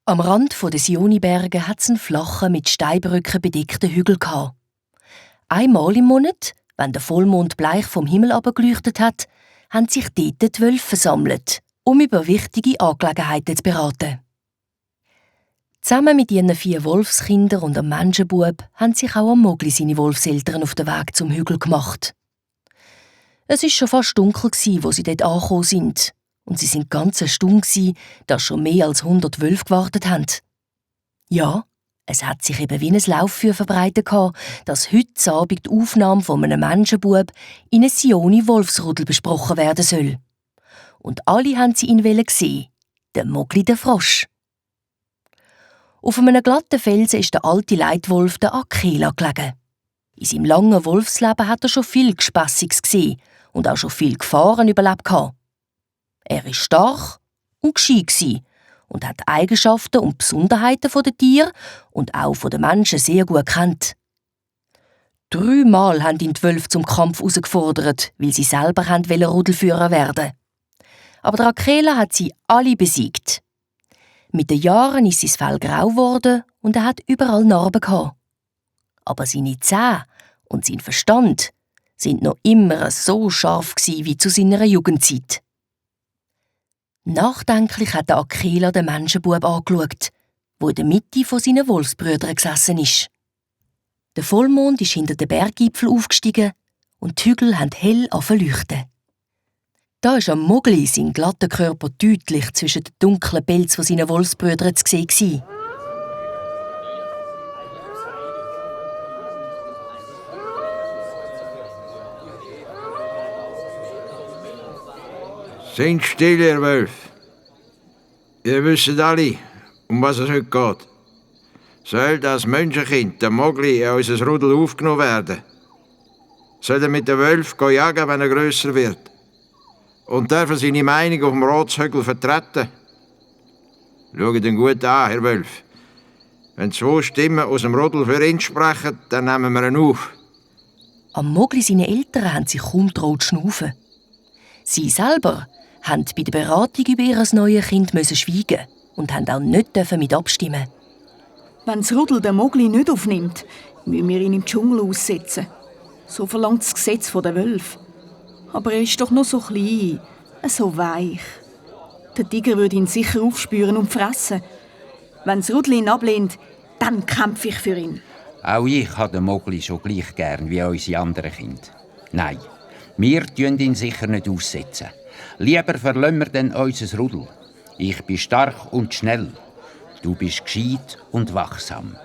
Am Rand der Sioniberge hat es einen flachen, mit Steinbrücken bedeckten Hügel gehabt. Einmal im Monat, wenn der Vollmond bleich vom Himmel abgeleuchtet hat, haben sich dort die Wölfe versammelt, um über wichtige Angelegenheiten zu beraten. Zusammen mit ihren 4 Wolfskindern und einem Menschenbub haben sich auch Mogli seine Wolfseltern auf den Weg zum Hügel gemacht. Es war schon fast dunkel, wo sie dort angekommen sind. Und sie sind ganz erstaunt, dass schon mehr als 100 Wölfe gewartet haben. Ja, es hat sich eben wie ein Lauffeuer verbreitet, dass heute Abend die Aufnahme von einem Menschenbub in einem Sioni-Wolfsrudel besprochen werden soll. Und alle haben sie ihn sehen, der Mogli der Frosch. Auf einem glatten Felsen ist der alte Leitwolf, der Akela, gelegen. In seinem langen Wolfsleben hat er schon viel Gespässiges gesehen und auch schon viele Gefahren überlebt. Er war stark und gescheit und hat die Eigenschaften und Besonderheiten der Tiere und auch der Menschen sehr gut kennt. 3 Mal haben ihn die Wölfe zum Kampf herausgefordert, weil sie selber Rudelführer werden. Aber der Akela hat sie alle besiegt. Mit den Jahren ist sein Fell grau geworden und er hat überall Narben gehabt. Aber seine Zähne und sein Verstand sind noch immer so scharf wie zu seiner Jugendzeit. Nachdenklich hat der Akela den Menschenbub angeschaut, der in der Mitte von seinen Wolfsbrüdern gesessen ist. Der Vollmond ist hinter den Berggipfel aufgestiegen und die Hügel haben hell leuchten. Da war am Mogli sein glatter Körper deutlich zwischen den dunklen Pelz von seinen Wolfsbrüdern zu sehen. Seid still, ihr Wölfe. Ihr wisst alle, um was es heute geht. Soll das Menschenkind, der Mogli, in unser Rudel aufgenommen werden? Soll er mit den Wölfen jagen, wenn er grösser wird? Und darf er seine Meinung auf dem Ratshügel vertreten? Schaut ihn gut an, Herr Wölf. Wenn 2 Stimmen aus dem Rudel für ihn sprechen, dann nehmen wir ihn auf. Am Mogli seine Eltern haben sich kaum getraut zu schnaufen. Sie selber haben bei der Beratung über ihr neues Kind schweigen und haben auch nicht mit abstimmen. Wenn das Rudel den Mogli nicht aufnimmt, müssen wir ihn im Dschungel aussetzen. So verlangt das Gesetz der Wölfe. Aber er ist doch noch so klein, so weich. Der Tiger würde ihn sicher aufspüren und fressen. Wenn das Rudel ihn ablehnt, dann kämpfe ich für ihn. Auch ich habe den Mogli so gleich gern wie unsere anderen Kinder. Nein, wir tun ihn sicher nicht aussetzen. Lieber verlassen wir denn unser Rudel. Ich bin stark und schnell. Du bist gescheit und wachsam.